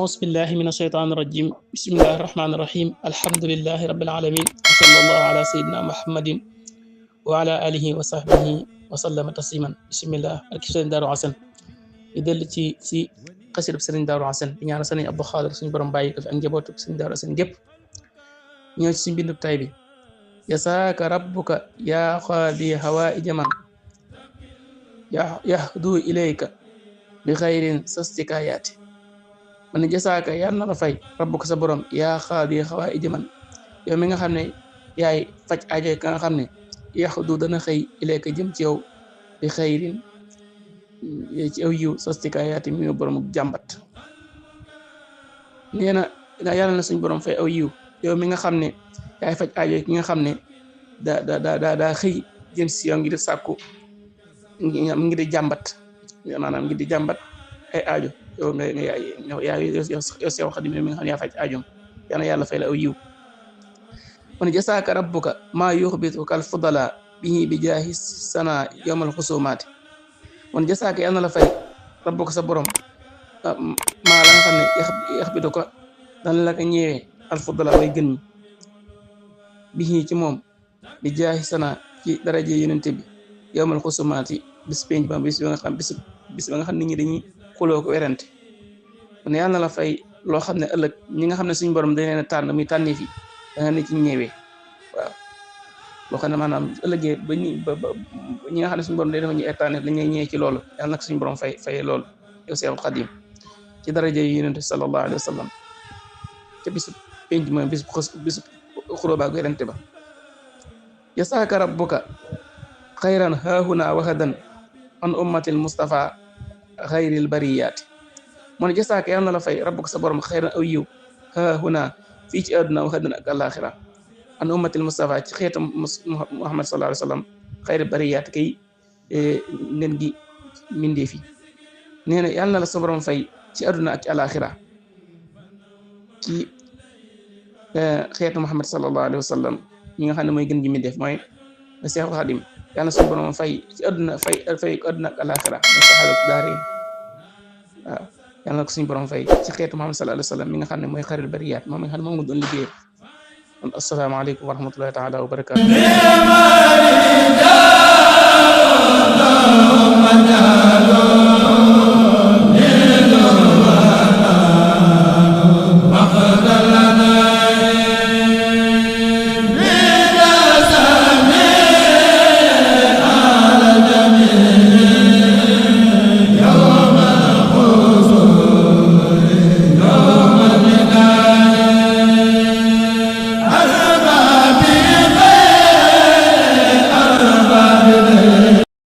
أعوذ بالله من الشيطان الرجيم بسم الله الرحمن الرحيم الحمد لله رب العالمين وصلى الله على سيدنا محمد وعلى آله وصحبه وسلم تسليما بسم الله barke Sëriñ Daaru Asan di dellu ci xasida Sëriñ Daaru Asan di ñaanal Sëriñ Abdou Khadre suñu borom bàyyi ko fi ak njabootu Sëriñ Daaru Asan gépp ñëw ci suñu bindub tay bi yasaaka rabbuka yaa qaadi hawaaija man yahdu ilayka bi xayrin sastikayaati man jasaaka yàlla na la fay rabbuka sa borom yaa qaadi hawaaija man yow mi nga xam ne yaay faj aajo ka nga xam ne yahdu dana xëy ilayka jëm ci yow bi xayrin ci aw yiw sastikayaati mi borom jàmbat nee na yàlla na suñ borom fay aw yiw yow mi nga xam ne yaay faj aajo ki nga xam ne daa xëy jëm si yow ngir di sàkku ngir di jàmbat maanaam ngir di jàmbat ay aajo yow yow Seex Xaadim mi nga xam ne yaa faj aajoom yal na yàlla fay la aw yiw man jasaaka rabbuka maa yuxbituka al fudala bihi bi jaahi sana yowmal xusumaati man jasaaka yal na la fay rabbuka sa borom maa la nga xam ne yaxbituka dana la ko ñëwee al fudala way gën ñi bihi ci moom bi jaahi sana ci daraje yonente bi yowmal xusumaati bis penc ba bis ba nga xam nit ñi dañuy xuloo ko werante kon yàlla na la fay loo xam ne ëllëg ñi nga xam ne suñu borom dañ leen a tànn muy tànni fi da nga ne ci ñëwee waaw loo xam ne maanaam ëllëgee ba ñi nga xam ne suñu borom day dafa ñu tànneef dañ lay ñëwee ci loolu yàlla nag suñu borom fay loolu yow Seexul Xaadim ci daraje yi yonente sallallahu alayhi wa sallam te bisu penc mooy bisu xuloo baak werante ba yasaaka rabbuka xayran haahuna wahadan an ummatil mustafa xayril bariyaati mu ne jasaaka yàlla na la fay rabbuka sa borom xayran aw yiw haahuna fii ci àdduna wahadan ak àllaaxira an ummatil mustafa ci xeetam Muhammad sallallahu alayhi wa sallam xayril bariyaati kay ngeen gi mindee fi nee na yàlla na la sa borom fay ci àdduna ak ci àllaaxira ci xeetu Muhammad sallallahu alayhi wa sallam ñi nga xam ne mooy gën gi mindeef mooy Seexul Xaadim yàlla suñu borom fay ci àdduna fay ko àdduna ak àllaaxira mooy saxaadatu daarayni waaw yàlla ko suñu borom fay ci xeetu Muhammad sallallahu alayhi wa sallam mi nga xam ne mooy xayril bariyaat moom mi nga xam ne moom nga doon liggéey kon asalaamaaleykum wa rahmatullahi taala wa barakaatu